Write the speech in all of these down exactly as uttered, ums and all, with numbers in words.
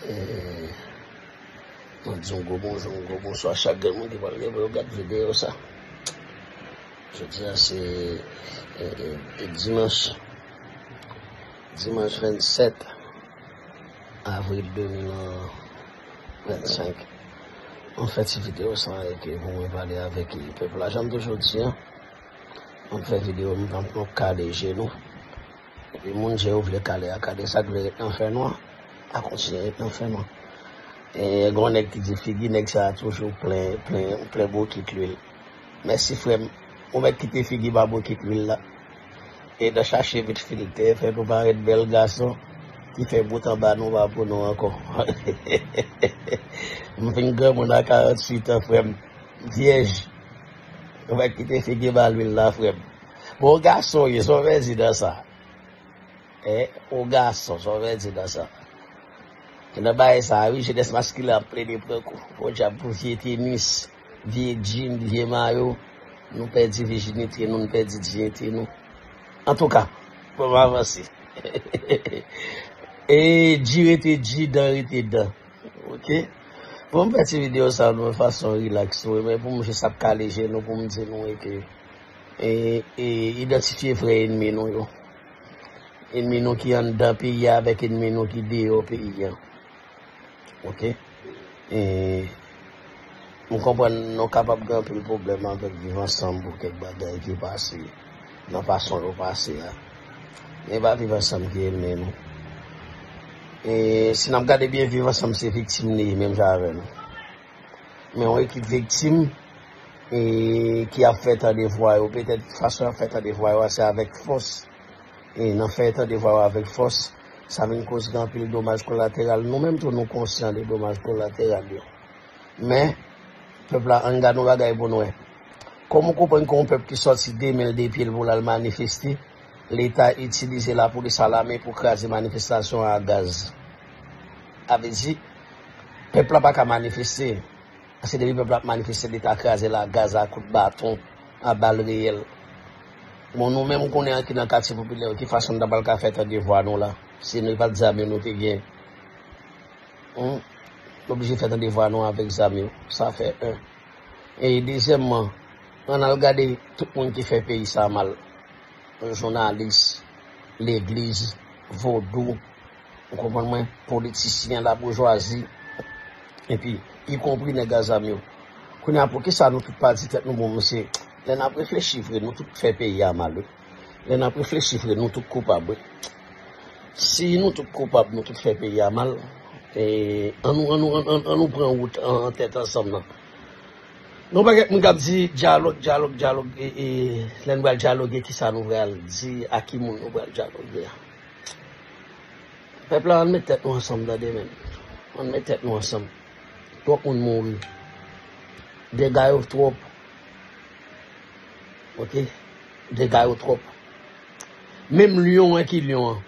E, mwen di yon gwo bonjou, yon gwo bonswa chak grenn moun ki pral gen pou yo gad videyo sa. Jodi a se e, e, e dimanch, dimanch vennsèt avril de mil vennsenk. Mwen fè ti videyo sa e ke pou mwen pale avèk pèp la. Jan m toujou di an, mwen fè videyo, m pa p kale je nou. Epi moun je yo vle kale a, kale sa k vle ret nan fènwa a kontinye ret nan fènwa. E gen yon nèg ki di figi nèg sa a toujou plen, plen, plen bokit lwil. Mèsi frè m, ou mèt kite figi pa bokit lwil la. E nan chache vit filtè, fè nou parèt bèl gason ki fè bout anba nou pa pou nou ankò. M vin granmoun a karanntuit an, frè m. Vyèj. Ou mèt kite figi ba lwil la, frè m. Bon, gason w ye, sa w vle di nan sa? E, ou gason, sa w vle di nan sa? E nan bagay sa a, wi, jenès maskilen ap plede pran kou. Podyab pou vye tenis, vye djin, vye mayo, nou pèdi vijinite nou, nou pèdi diyite nou. Antouka, pou m avanse. E, dji rete dji, dan rete dan. Ok? Bon, m fè ti videyo sa a nan yon fason rilaks, wi, men pou m jis ap kale je nou, pou m di nou ke e, e, idantifye vrè ènmi nou yo. Ènmi nou ki anndan peyi a avèk ènmi nou ki deyò peyi a. Ok? E, m konprann nou kapab gen anpil pwoblèm avèk viv ansanm pou kèk bagay ki pase nan fason yo pase a. Men pa viv ansanm ki ènmi nou. E, si n ap gade byen, viv ansanm se viktim li ye, menm jan avè nou. Men yon ekip viktim e, ki ap fè tande vwa yo. Petèt fason y ap fè tande vwa yo a, se avèk fòs. E nan fè tande vwa yo avèk fòs, sa vin koz gen anpil domaj kolateral. Nou menm tou, nou konsyan de domaj kolateral yo. Men, pèp la, ann gad yon bagay pou n wè. Kòm ou konprann ke yon pèp ki sòti de men l, de pye l pou l al manifeste, Leta itilize lapolis a lame pou kraze manifestasyon an a gaz. Sa vle di, pèp la pa ka manifeste. Paske depi pèp la ap manifeste, Leta kraze l a gaz, a kout baton, a bal reyèl. Bon, nou menm kounye a ki nan katye popilè yo, ki fason n ta pral ka fè tande vwa nou la, si nou pa t zam yo nou te gen? Hmm? Nou oblije fè tande vwa nou avèk zam yo. Sa fè en. E dezyèmman, ann al gade tout moun ki fè peyi sa a mal. Jounalis, legliz, vodou, ou konprann mwen, politisyen, laboujwazi, epi ikonpri nèg a zam yo. Kounye a, poukisa nou tout pa di tèt nou, bon, mesye, lè n ap reflechi vre, nou tout fè peyi a mal, wi. Lè n ap reflechi vre, nou tout koupab, wi. Si nou tout koupab, nou tout fè peyi a mal, e, ann nou, ann nou, ann, ann, ann nou pran wout an, an tèt ansanm nan. Gon pakèt moun k ap di dyalòg, dyalòg, dyalòg, e, e, lè n pral dyaloge, kisa nou pral di, a ki moun nou pral dyaloge a? Pèp la, ann met tèt nou ansanm, tande, men. Ann met tèt nou ansanm. Twòp moun mouri. Dega yo twòp. Ok? Dega yo twòp. Menm lyon an ki lyon an,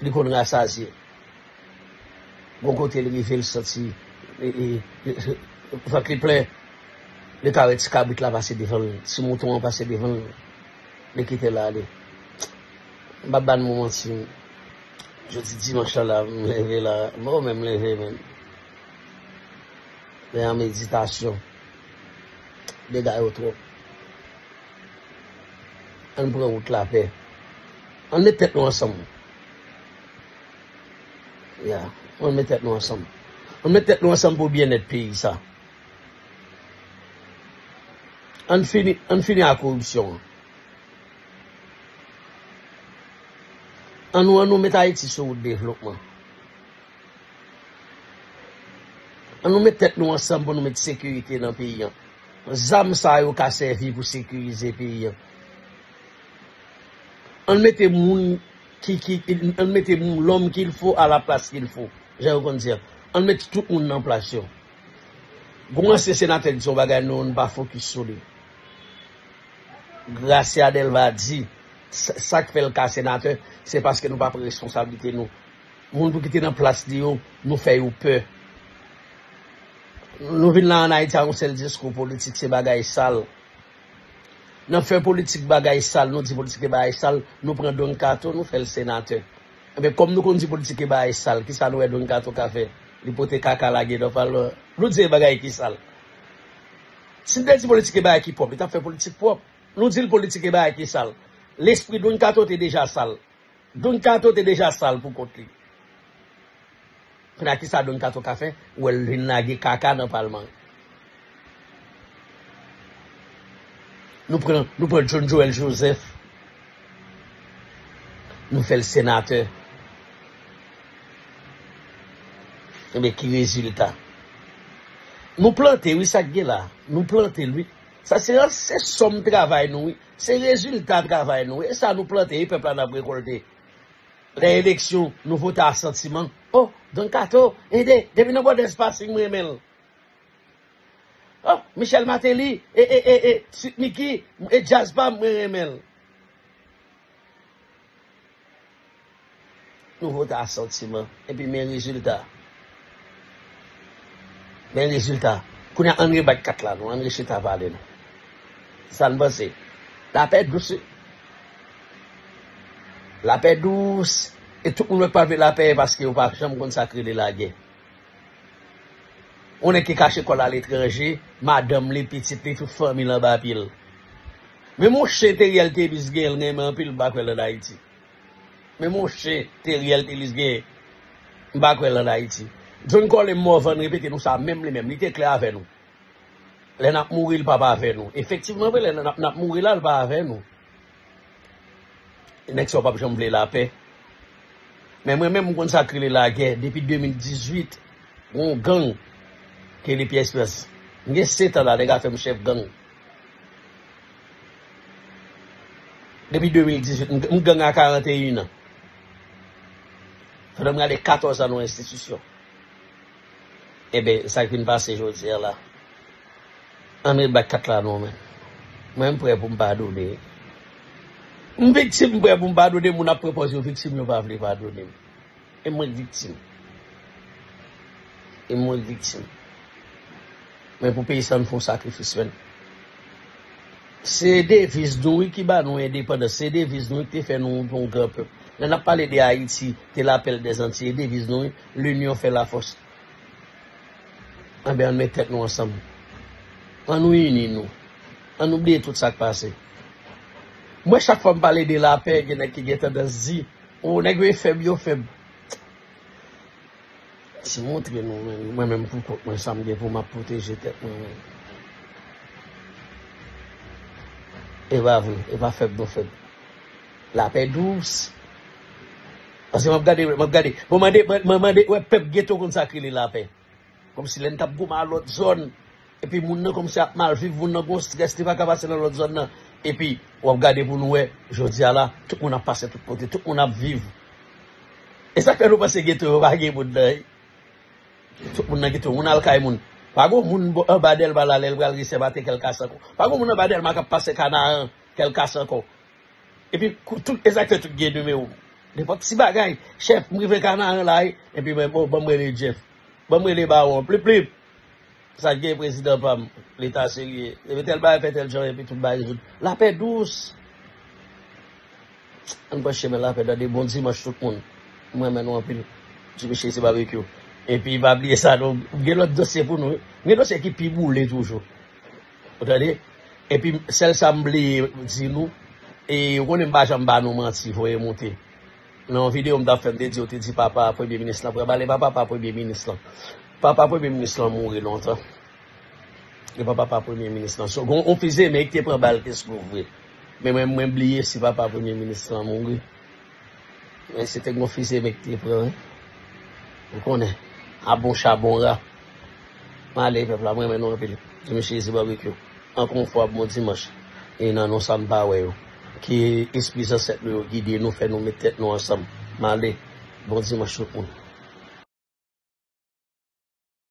li konn rasazye. Gon kote l rive, l santi, e, e, e, vant li plen. Li ka wè ti kabrit la pase devan l, ti mouton an pase devan l. Li kite l ale. M p ap ba nou manti. Jodi dimanch la, la, m leve la. Mwen menm m leve menm. Men an meditasyon. Dega yo twòp. Ann pran wout lapè. Ann met tèt nou ansanm. Ya, ann met tèt nou ansanm. Ann met tèt nou ansanm pou byennèt peyi sa. Ann fini, ann fini ak koripsyon an. Ann nou, ann nou met Ayiti sou wout devlopman. Ann nou met tèt nou ansanm pou nou met sekirite nan peyi an. Zam sa yo ka sèvi pou sekirize peyi an. Ann mete moun ki, ki, ann mete moun, l'homme qu'il faut à la place qu'il faut. Jan yo konn di an. Ann mete tout moun nan plas yo. Gon ansyen senatè ki di yon bagay, nou, nou pa fokis sou li. Gracia Delva di, sa, sa k fè l ka senatè, se paske nou pa pran responsablite nou. Moun pou ki te nan plas li yo, nou fè yo pè. Nou vin la ann Ayiti ak yon sèl diskou politik, se bagay sal. Nan fè politik bagay sal, nou di politik se bagay sal, nou pran Don Kato, nou fè l senatè. Men kòm nou konn di politik e bagay sal, kisa nou wè Don Kato ka fè? Li pote kaka lage nan palman. Nou di e bagay ki sal. Si n te di politik e bagay ki pwòp, li t ap fè politik pwòp. Nou di l politik e bagay ki sal. Lespri Don Kato te deja sal. Don Kato te deja sal pou kont li. Kounye a, kisa Don Kato ka fè? Ou wè l vin lage kaka nan palman. Nou pran, nou pran John Joel Joseph, nou fè l senatè. Ebyen, ki rezilta? Nou plante, wi, sa k gen la. Nou plante l, wi. Sa se, se sòm travay nou, wi. Se rezilta travay nou, wi. E sa nou plante, e pèp la n ap rekòlte. Lè eleksyon, nou vote a santiman. Oh, Don Kato, ede, depi nan Bòdès Pasig, m renmen l. Oh, Michel Martelly, e, e, e, e, Sweet Micky, e djaz pa m, mwen renmen l. Nou vote a santiman. Epi men rezilta. Men rezilta. Kounye a, ann rebak kat la, nou. Ann rechita pale, nou. Sa n panse? Lapè dous, wi. Lapè dous. E tout moun wè k pa vle lapè, paske yo pa janm konn sa k rele lagè. Yon nèg ki kache kò l aletranje, madanm li, pitit li, tout fanmi l anba pye l. Menm yon chen Teriel Tebis genyen, l renmen anpil, m pa kwè l ann Ayiti. Menm yon chen Teriel Tebis genyen, m pa kwè l ann Ayiti. John Colem Morvan repete nou sa menm li menm, li te klè avè nou. Lè n ap mouri, l p ap avè nou. Efektivman vre, lè n ap, n ap mouri la, l pa avè nou. Nèg sa yo p ap janm vle lapè. Men mwen menm, m konn sa k rele lagè depi de mil dizuit. Gon gang ki rele Pierre Esperance. M gen sèt an la, nèg la fè m chèf gang. Depi de mil dizuit, m, m gang a karannteyen an. Pandan m rale katòz an nan yon enstitisyon. Ebyen, sa k vin pase jodi a la. Ann rebak kat la non, men. Mwen, m prè pou m padone. M viktim, m prè pou m padone. Moun ap pran pòz yo viktim, yo pa vle padone m. E mwen k viktim. E mwen k viktim. Men pou peyi sa, n fè yon sakrifis, men. Se deviz nou, wi, ki ba nou endepandans. Se deviz nou, wi, ki te fè nou yon gran pèp. Lè n ap pale de Ayiti, te lapèl dèzantiye, deviz nou, wi, l'union fait la force. Anben, ann met tèt nou ansanm. Ann nou ini nou. Ann nou bliye tout sa k pase. Mwen, chak fwa m pale de lapè, gen nèg ki gen tandans di, o, nèg yo e fèb, yo fèb. Si montre nou, men, mwen menm pou kont mwen, sa m gen pou m ap pwoteje tèt mwen, men. E pa vre, e pa fèb nou fèb. Lapè dous. Paske m ap gade, m ap gade. Bon, mande, mande, wè pèp geto konn sa k rele lapè. Kòmsi lè n t ap goumen a lòt zòn, epi moun nan kòmsi ap mal viv, moun nan gon estrès, li pa ka pase nan lòt zòn nan. Epi, w ap gade pou nou wè, jodi a la, tout moun ap pase tout kote, tout moun ap viv. E sa k fè nou panse geto yo pa gen moun nan, wi. Tout moun nan geto, moun al kay moun. Pa gon moun bò, anba Dèlma la, lè l pral ri Sen Maten, kè l kase ankò. Pa gon moun anba Dèlma k ap pase Kanaran, kè l kase ankò. Epi, kou-, tout, e sa k fè tout gen nimewo m. Nenpòt ti bagay, chèf, m rive Kanaran la, wi. Epi, mwen, bon, ban m rele Jeff. Ban m rele Bawon. Plip, plip. Sa k gen, prezidan pa m, leta serye. Epi tèl bagay fè tèl jan, epi tout bagay rezoud. Lapè dous. Ann pran chemen lapè, tande, bon dimanch tout moun. M renmen nou anpil. Jimmy Chérizier Barbecue. Epi pa bliye sa non, gen lòt dosye pou nou, wi. Gen dosye ki pi boule toujou. Ou tande? Epi sèl sa m bliye di nou, e ou konnen m pa janm ba nou manti, voye moute. Nan yon videyo m t ap fè, m te di, yo te di papa premye minis lan pran bal, e pa papa premye minis lan. Papa premye minis lan mouri lontan. E pa papa premye minis lan. So, gon, on fize men ki te pran bal, te sou vre. Men mwen, mwen bliye si papa premye minis lan mouri. Men se te gon fize men ki te pran, wi. Ou konnen, a bon cha, bon ra. M ale, pèp la, m renmen nou anpil. Jimmy Chérizier Barbecue. Ankò yon fwa, bon dimanch. E nan non sa m pa wè yo. Ke espri zansèt nou yo gide nou, fè nou met tèt nou ansanm. M ale. Bon dimanch tout moun.